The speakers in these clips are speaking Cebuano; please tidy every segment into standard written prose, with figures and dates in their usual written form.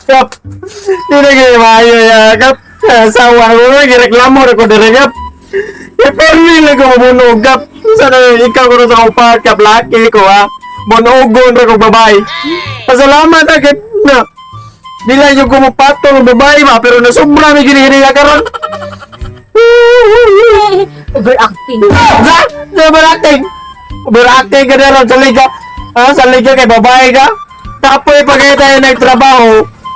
Kap. Dili kay maayo ya, kap. Asawa ko na gireklamo ra ko dire, kap. E permi lang ko mabunog, kap. Sana ikaw ko sa upat, kap, laki ko ha. Bunogon ra ko babae. Pasalamat ha, kap na. Di lang yung kumupatol ng babae ba, pero nasubra may ginihiniya karon. Overacting. Sa? Sa overacting? Overacting ka na ron sa liga. Ha? Sa liga kay babae ka? Tapoy pa kayo tayo nagtrabaho.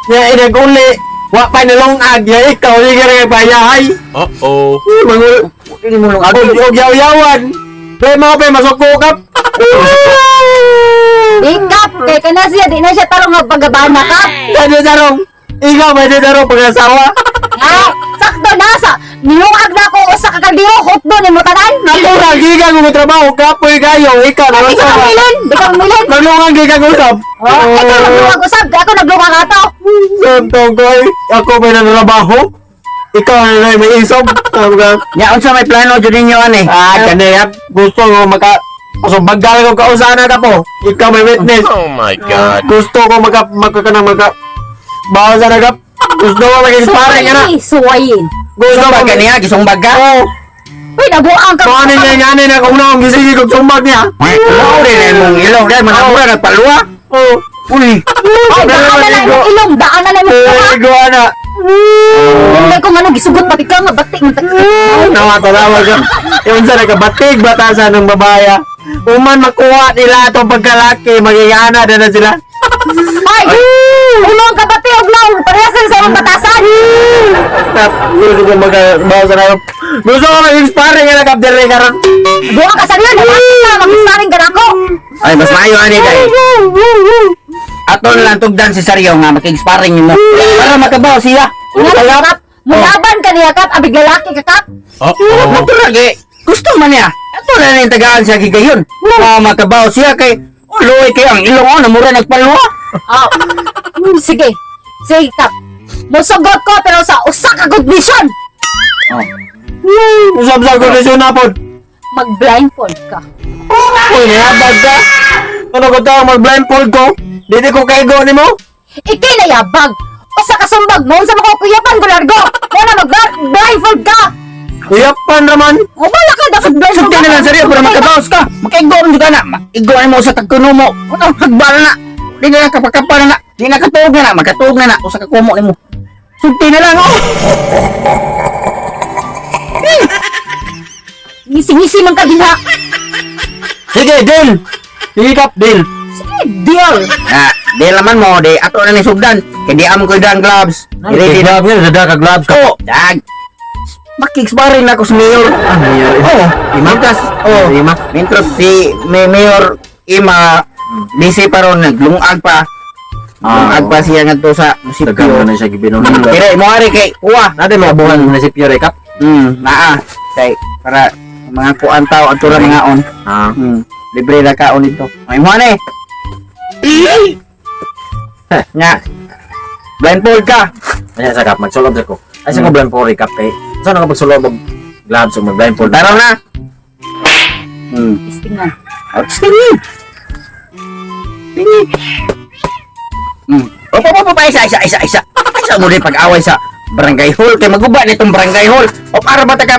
Ya, inag-uli. Wa pa nilongag. Ya, ikaw, hindi ka rin kay payahay. Uh-oh. Mangul... Dili mo lungag. Og yaw-yawan. Dahil mga pa, masuko ka. Ikap, kay kana siya, di na siya tarong nga pagabana ka. Pwede tarong. Ikaw, pwede tarong pag-asawa. Ha? Sakto na sa nilungag na ako usa ka kaldero hotdog nimo tanan. Natural, giga kung trabaho. Kapoy kayo. Ikaw, Di ka nakasawa. milon, di ka milon. Maglungan giga usap. Oh, ikaw naglungag usab, kay ako naglungag ato. Santong ko ay, ako may nanrabaho. Ikaw na lang may isob. Sabi ka, Nya unsa may plano jud ninyo ani? ah, kani ya. Gusto ko maka... So, bagal ko kausana ka po. Ikaw may witness. Oh my God. Gusto ko maka... Maka ka na maka... Bawa sa nagap. Gusto ko maging sparring ka na. Suwayin, suwayin. Gusto ko Sumbag ka niya, gisumbag ka. Oo. Uy, nabuang ka. Kung ano niya nga na kung na akong gisigi kong sumbag niya. Ilaw rin na imong ilong dahil mga mura nagpaluwa. Oo. Uy. Ay, daan na lang imong ilong, daan na lang imong ilong. Ay, gawa na. Hindi ko nga gisugot pati ka nga batik man ta. Nawatawa ka. Yung sa nakabatig batasan ng babaya. Uman makuha nila itong pagkalaki, magigana na na sila. Ay, ulong ka bati og long, parehas lang sa imong batasan. Gusto ko magbawas na ako. Gusto ko mag-sparring ka na kapdere karon. Buang ka sa niyo, nabati ka, mag-sparring ka na ako. Ay mas maayo ani kay. Aton lang tugdan si Saryo nga makig-sparring nimo para makabaw siya. Nga kap, mulaban ka niya kap, abig lalaki ka kap. Uh-oh. Natural eh. Gusto man niya. Ato na rin tagaan siya gigayon. Nga makabaw siya kay uloy kay ang ilong oh namura nagpaluwa. Oh. Sige. Sige kap. Musugot ko pero sa usa ka kondisyon. Oh. Usap sa kondisyon na po. Mag-blindfold ka. Uy, niyabag ka. Ano ko tao mag-blindfold ko? Dito ko kaigo ni mo? Ikay na yabag. Usa ka sumbag mo, unsa mo ko kuyapan ko largo. Wala mag-blindfold ka. Kuyapan raman. O wala ka dapat blindfold Sugti na lang Saryo para makabaw ka. Makaigo rin ka na. Maigo mo sa tagkuno mo. Ano hagbal na. Di na kapakapa na na. Di na katuog na na. Makatuog na na. Usa ka kumo nimo. Sugti na lang oh. Ngisi-ngisi man ka dinha. Sige, deal. Sige kap, deal. Sige, deal. Na, di laman mo di ato na ni sugdan. Kay di amo ko dan gloves. Ready na. Glove nga, dada ka gloves ka. Oh, dag. Makig-sparring na ako sa mayor. Ah, mayor. Oh, Mientras, oh, Ima. Mientras si may mayor Ima busy pa ron naglungag pa. Lungag pa siya ngadto sa Dagan munisipyo. mo na siya gibinom. Pero mo ari kay kuha. Natin mabuhan mo na si Pierre kap. Naa kay para mga kuan tao adto ra mga on. Ah. Libre ra kaon dito. Ay mo ani. Nya. Blindfold ka. Anya sa kap, magsulob sa ko. Ay sa ko blindfold kap kay. Saan ka pagsulob og gloves o mag-blindfold? Taraw na. Istingan. Outstanding. Tingin. Opo, opo, opo, isa, isa, isa, isa. Isa mo rin pag-away sa barangay hall. Kay maguba nitong barangay hall. O para ba taka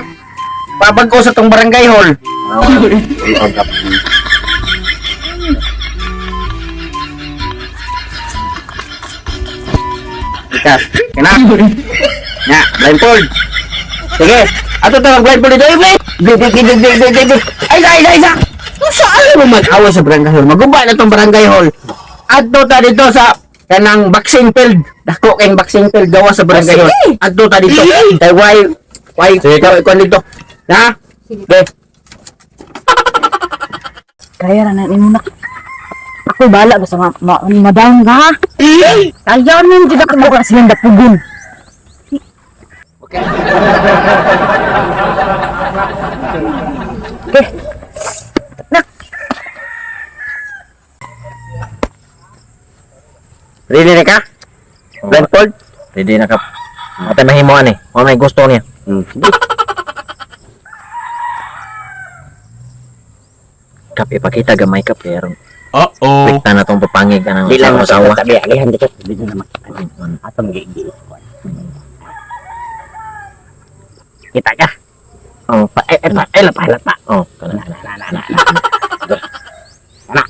pabago sa tong barangay hall? Ah, kap. Ikas. Kena. Nya, blindfold. Sige. Ato ta blindfold dito. Ay, Di, di, di, di, di, di, di, di. Ay, isa, isa, isa. Saan mo mag-away sa barangay hall? Maguba na tong barangay hall. Adto ta dito sa kanang boxing field. Dako kayong boxing field gawa sa barangay hall. Sige. Adto ta dito. Kay why Sige, why kuan dito. Ha? Sige. Sige. Kaya ra na nimo na. Ako bala basta ma, ma, ma-down ka ha. Kaya nun jud ako mo silang dapugon. Okay. Okay. Nak, Ready na ka? Blindfold? Ready na kap. Atay mahimo ani. Wa may gusto niya. Sige. Kap ipakita gamay kap pero Uh-oh. Rekta na tong papangig ka ng Di lang asawa. tabi, alihan dito. Dito na makita. Atong gigi. Kita ka. Oh, Pa, eh, eh, pa, eh, lapa, lapa. oh, kana. Na, na, na, na, na. Na.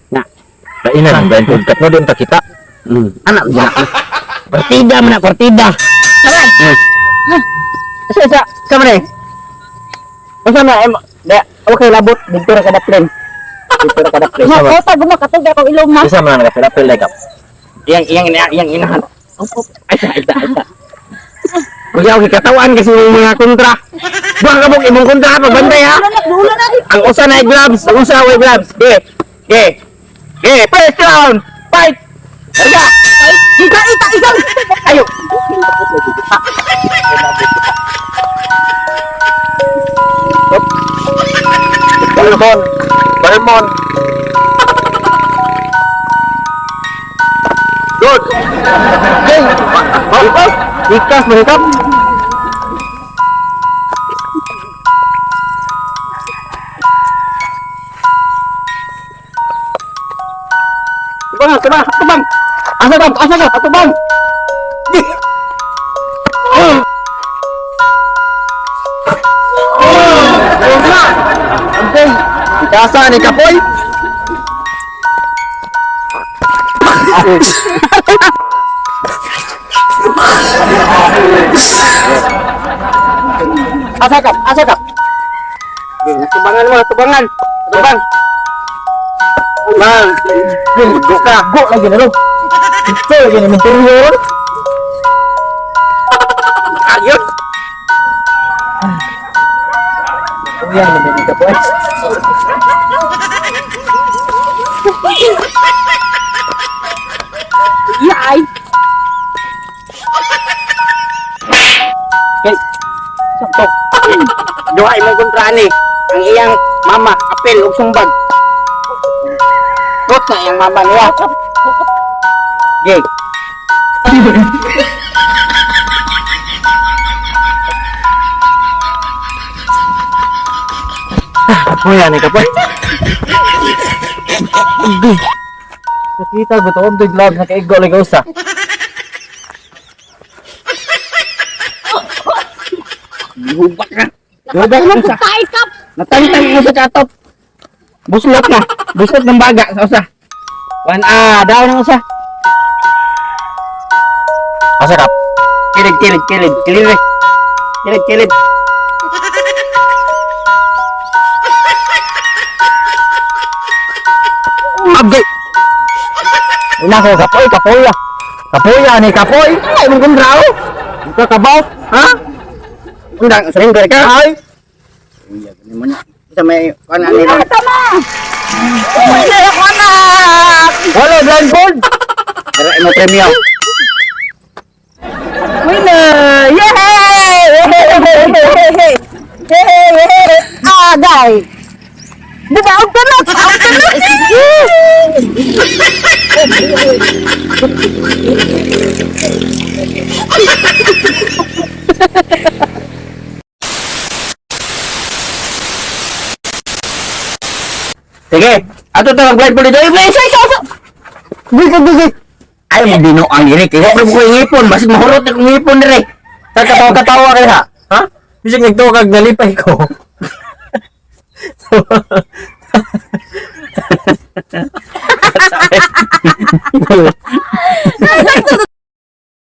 Na. Lain na ng blindfold cut no din ta kita. Anak, dyan. Partida man na, partida. Sa, sa, sa man eh. Unsa na, eh, da, okay, labot. Dito ra ka daplin. Dito ra ka daplin. Ma, kota gumakatog ako ilong ma. Isa man lang kapil like up. Iyang, iyang, iyang, iyang inahan. Ay, sa, isa, isa. Kuya, okay, katawan kasi yung mga kontra. Buang kabog, imong kontra, pagbantay ha. Dulo na, dulo na. Ang usa na gloves, ang usa way gloves. Ge, ge, ge, first round, fight! Aga! Ika, ika, ika. Ayo! Balmon. Balmon. Good. Hey, Ikas, ikas mahikap. Tubang, tubang, tubang! Asa bang, asa ka, tubang! Okay. Ikasa ni Kapoy. Asa ka, asa ka! Tubangan mo, tubangan! Tubang! Bang. Go ka. Go lagi na ro. Ito lagi na interior. Ayun! Uyan na ni Kapoy. Yay. Okay. Sakto. Duha imong kontra ni. Ang iyang mama, apel ug sumbag. Rot na iyang mama niya. Gay. Uyan ni Kapoy. Nakita ko to, ang gloves nakaigo lagi usa. Gihubak na. Gihubak na usa. Tayo kap. Natangtang mo sa katop. Buslot na. Buslot ng baga sa usa. Wan ah, daw ng usa. Asa kap? Kilid, kilid, kilid, kilid. eh. Kilid, kilid. Abdi. Nako Kapoy, Kapoy ah. Kapoy ah ni Kapoy. Ay, mong kontra oh. Ka kabaw, ha? Undang, surrender ka. Ay. Sa may kuan ani Ay, tama. Uy, na ako anak. Wala blindfold. Dara imo premyo. Winner! Yay! Yay! Agay! Bubaog ka na! Bubaog ka na! Sige, ato ta mag blindfold dito. Ay, isa, isa, isa. Gigi gigi. Ay, mo binuang diri. Kay wa ko ngipon, basig mahurot na kong ngipon diri. Katawa katawa kay ha. Ha? Bisag nagtuwa kag nalipay ko.